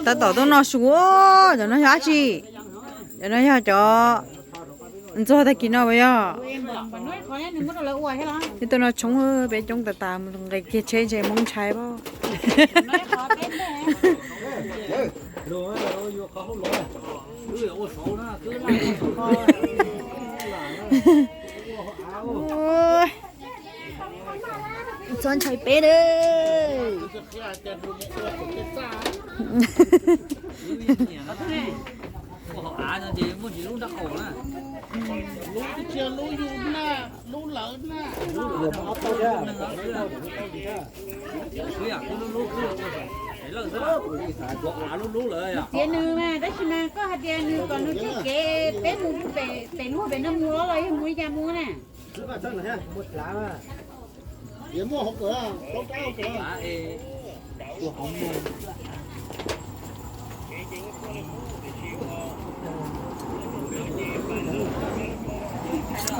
Tab tom tuaj noj su. Cov no yog dab tsi? Cov no yog cov ntxuag tag kis no puas yog? Ib tug no tshoob, peb coob tas tas, nqis kiag tsheb ntshe Hmoob ntshai pab. Txhob ntshai peb na. Txiav nws mas, tab sis mas koj hais tias nws kom nws txoj kev peb mus pem lub pem no mus los los yog mus li cas mus na?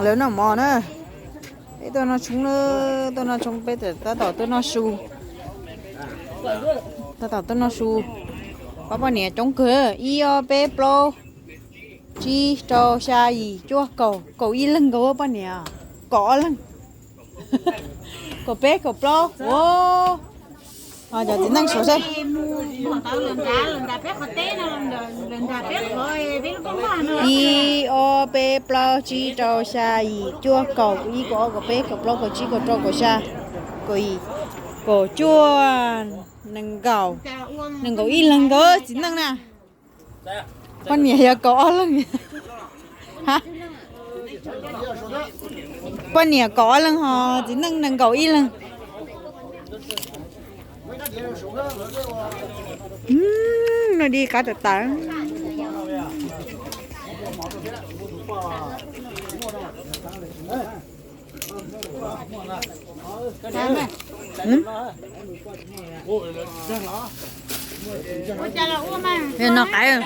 Lawv noj mov na. Peb tuaj noj tshoob na, tuaj noj tshoob, peb tab tom tuaj noj su. Tab tom tuaj noj su. Pab poj niam coob kawg, ib ob peb plaub tsib rau xya yim cuaj kaum, kaum ib leeg nkaus poj niam. Kaum ob leeg. Kaum peb kaum plaub. Cov txiv neej suav seb. Ib ob peb plaub tsib rau xya yim cuaj kaum ib kaum ob kaum peb kaum plaub kaum tsib kaum rau kaum xya kaum yim kaum cuaj, nees nkaum, nees nkaum ib leeg nkaus txiv neej na. Poj niam yog kaum ob leeg. Poj niam kaum ob leeg ho txiv neej nees nkaum ib leeg. No di qab tawm tawm. No qab.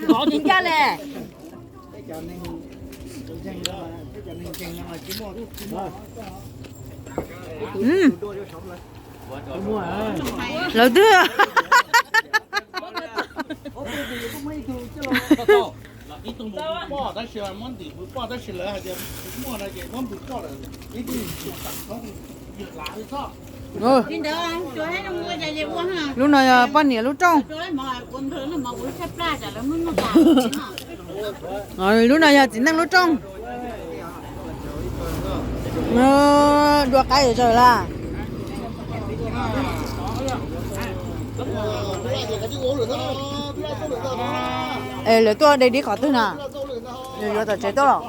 Qov tsis ncaj le. Lawv twb Lub no yog poj niam lub rooj. Lub no yog txiv neej lub rooj. Dua qaib zawm lawm. Es lawv tuaj de dib qhov twg na? Nws yuav tom tsev tuaj los?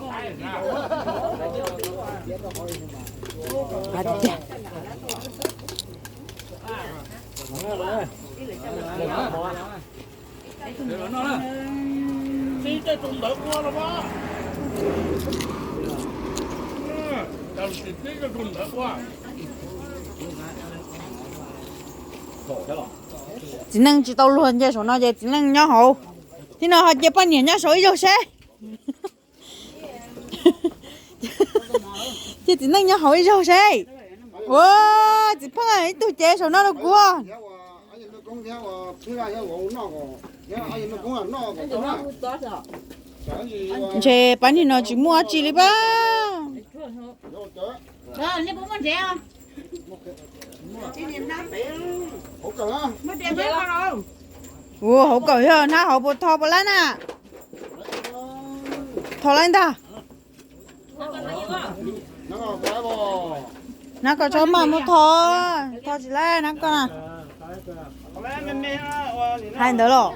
Txiv neej tsis tau luag nce saum no ces txiv neej nyob hauv. Thib no ho cia poj niam nyob saum ib zaug seb. Cia txiv neej nyob hauv ib zaug seb. Ua, txiv pheej ib tug cev saum no rau kuv. Ntshe pab niag no tsis muaj dab tsi li pab. Ua, hauv kawm yog hnab hauv puas tho puas lab na? Tho lab ntag. Hnab ko tso maj muab tho, tho tsis lab hnab ko na. Hais ntawd los.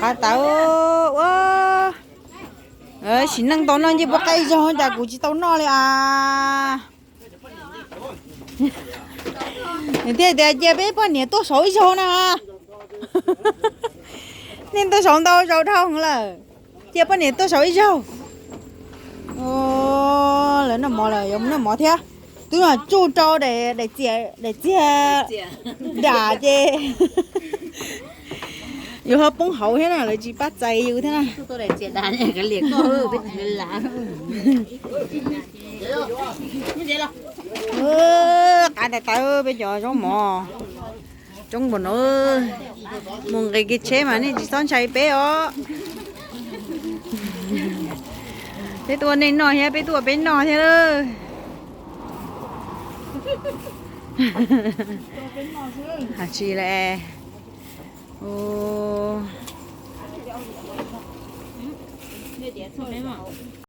Qav tawv ua. Sim neej tau noj ncej puab qaib zog cas kuv tsis tau noj li as. Nws thiaj tias cia peb poj niam tuaj saud ib zaug na. Nej tuaj saud ntau zaus dhau lawm. Cia poj niam tuaj saum ib zaug. Lawv noj mov lawm, yuav mus noj mov thiab. Twb tsuj rau daim txiag dam ces yus ho poob hauv thiab na, lawv tsis pab txais yus thiab na. Qav tas tawv peb cov zaub mov coob npaum no. Mus nqis kiag tsheb mas nej tsis txhob ntshai peb os. Peb tuaj ua nej noj thiab, peb tuaj ua peb noj thiab lawm. Hais tsis le.